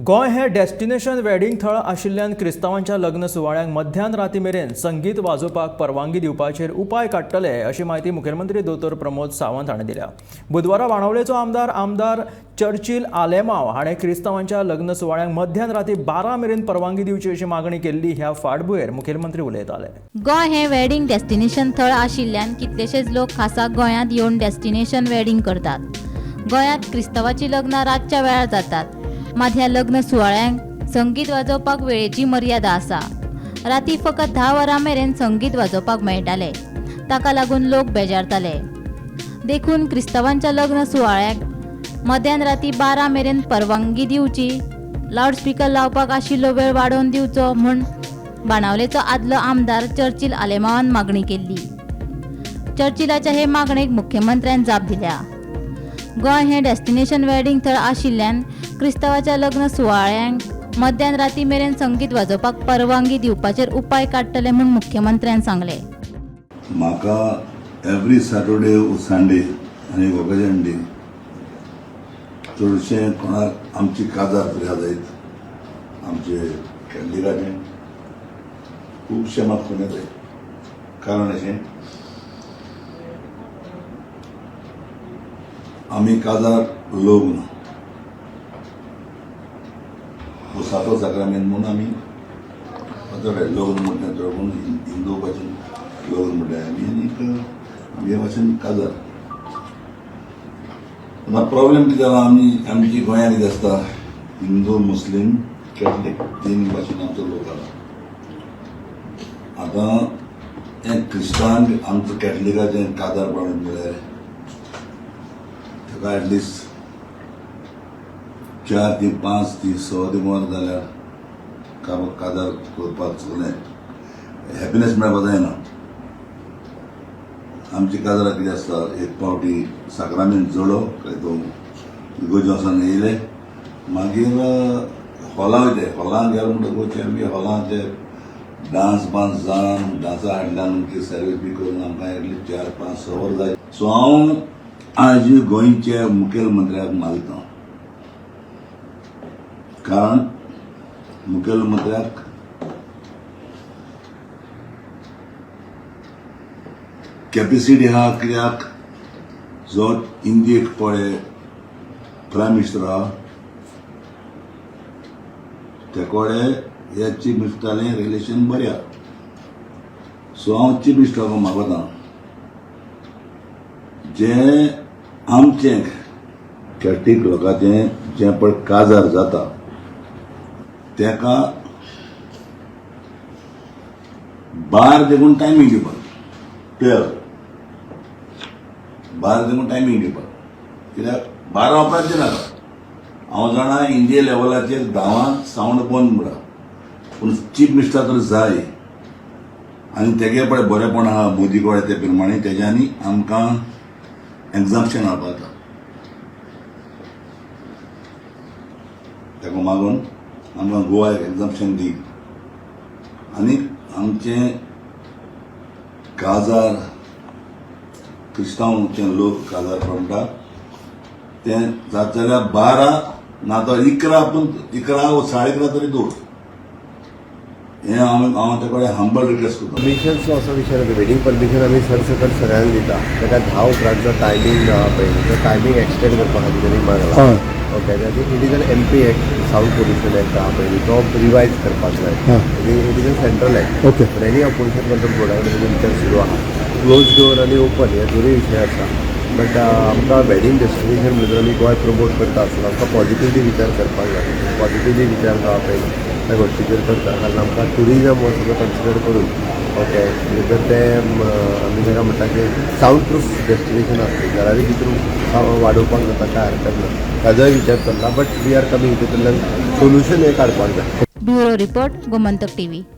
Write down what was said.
गोंय हें destination wedding थळ आशिल्ल्यान क्रिस्तांवांच्या लग्न सुवाळ्यांक मध्यान राती मेरेन संगीत वाजोवपाक परवानगी दिवपाचेर उपाय काडटले अशी म्हायती मुखेलमंत्री दोतोर प्रमोद सावंत हाणें दिल्या. बुधवारा बाणावलेचो आमदार आमदार चर्चिल आलेमाव हाणें क्रिस्तांवांच्या लग्न सुवाळ्यांक मध्यान राती 12 मेरेन परवानगी दिवची अशी मागणी केल्ली. ह्या फाटभुंयेर मुखेलमंत्री उलयताले. गोंय हें वेडिंग डेस्टिनेशन थळ आशिल्ल्यान कितलेशेच लोक खासा गोंयांत येवन डेस्टिनेशन वेडिंग करतात. गोंयांत क्रिस्तांवाचीं लग्नां रातच्या वेळार जातात, मात ह्या लग्न सुवाळ्यांक संगीत वाजोवपाक वेळेची मर्यादा आसा. राती फकत 10 वरां मेरेन संगीत वाजोवपाक मेळटालें, ताका लागून लोक बेजारताले. देखून क्रिस्तांवांच्या लग्न सुवाळ्याक मध्यान राती 12 मेरेन परवानगी दिवची, लावडस्पिकर लावपाक आशिल्लो वेळ वाडोवन दिवचो म्हूण बाणावलेचो आदलो आमदार चर्चिल आलेमावान मागणी केल्ली. चर्चिलाच्या हे मागणेक मुख्यमंत्र्यान जाप दिल्या. गोंय हें डेस्टिनेशन वेडिंग थळ आशिल्ल्यान क्रिस्तांवाच्या लग्न सुवाळ्यांक मध्यान राती मेरेन संगीत वाजोवपाक परवानगी दिवपाचेर उपाय काडटले म्हूण मुख्यमंत्र्यान सांगलें. म्हाका एवरी सॅटरडे संडे आनी ओकेजन डे चडशें कोणाक आमची काजार तरी आसा जायत, आमचे कॅथलिकाचे खुबशे म्हाका फोन येताय. कारण अशें आमी काजार लग्न सातो साक्रामेंत म्हूण आमी लग्न म्हणटा चड करून हिंदू भाशेन लग्न म्हणटा आमी आनीक आमगे भाशेन काजार. आतां प्रॉब्लेम कितें जाला, आमी आमची गोंयांत कितें आसता, हिंदू मुस्लीम कॅथलीक तीन भाशेन आमचो लोक आसा. आतां हें क्रिस्तांव आमचो कॅथलिकाचें काजार पडप म्हळ्यार ताका एटलिस्ट 4 ती 5 ती 6 ती वरां जाल्यार काजार करपाक सगळें हॅपिनेस मेळपाक जायना. आमची काजरां कितें आसता, एक पावटी साक्रामेंत जोडो काय तो इगोर्जे वचोन येयले मागीर हॉलां वयताय. हॉलां गेले म्हणटकूच आमगे हॉलां ते डांस बांस जावन डांसा हाडल्यान आमची सर्वीस बी करून आमकां एटलिस्ट 4 5 6 वरां जाय. सो हांव आज गोंयच्या मुखेलमंत्र्याक मागता, कारण मुखेलमंत्र्याक कॅपेसिटी आहा. कित्याक जो इंडियेक पळय प्रायम मिनिस्टर आहा ते कडेन हे चीफ मिनिस्टरालें रिलेशन बरें आहा. सो हांव चीफ मिनिस्टराक मागता जे आमचें कॅथलीक लोकांचें जें पळय काजार जाता तेका 12 देखून टायमींग दिवपाक, 12 12 देखून टायमींग दिवपाक. कित्याक 12 उपरांत नाका. हांव जाणा इंडिया लेवलाचेर 10 सावंड बंद म्हणटा, पूण चीफ मिनिस्टर तर जाय आनी तेगे पळय बरेपण आहा मोदी कडेन ते प्रमाणे तेज्यांनी आमकां एग्जाम्पशन हाडपाक जाता. तेका मागून आमकां गोवा एक एग्जाम्पशन दी आनी आमचें काजार क्रिस्तांवचे लोक काजार म्हणटा तें जात जाल्यार 12 ना तर 11, पूण 11 वा 11:30 तरी दवर. हें हांव ते कडेन हंबल रिक्वेस्ट करता. परमिशनचो असो विशय ना, वेडींग परमिशन आमी सरसकट सगळ्यांक दिता. ताका 10 उपरांतचो टायमींग आहा पळय, तो टायमींग एक्सटेंड करपा खातीर तेणी मागला. ओके, आनी it is an MP act, sound pollution act आहा पळय, तो रिवायज करपाक जाय. It is a central act. Okay. Any opposition control बोर्डा कडेन विचार सुरू आहा. क्लोज डोर आनी ओपन हे दोनूय विशय आसा. बट आमकां वेडींग डेस्टिनेशन म्हणून आमी गोंय प्रमोट करता आसतना आमकां पॉझिटिवली विचार करपाक जाय. पॉझिटिवली विचार जो आहा पळय त्या गोश्टीचेर करता, कारण आमकां ट्युरिजम हो सगळो कन्सिडर करून ओके जर तें आमी ताका म्हणटा की सावंड प्रूफ डेस्टिनेशन आसलें जाल्यारूय भितर वाडोवपाक जाता, कांय हरकत ना, ताजोय विचार चल्ला. बट we are coming तितूंतल्यान सोल्युशन हें काडपाक जाय. Bureau report, Gomantak TV.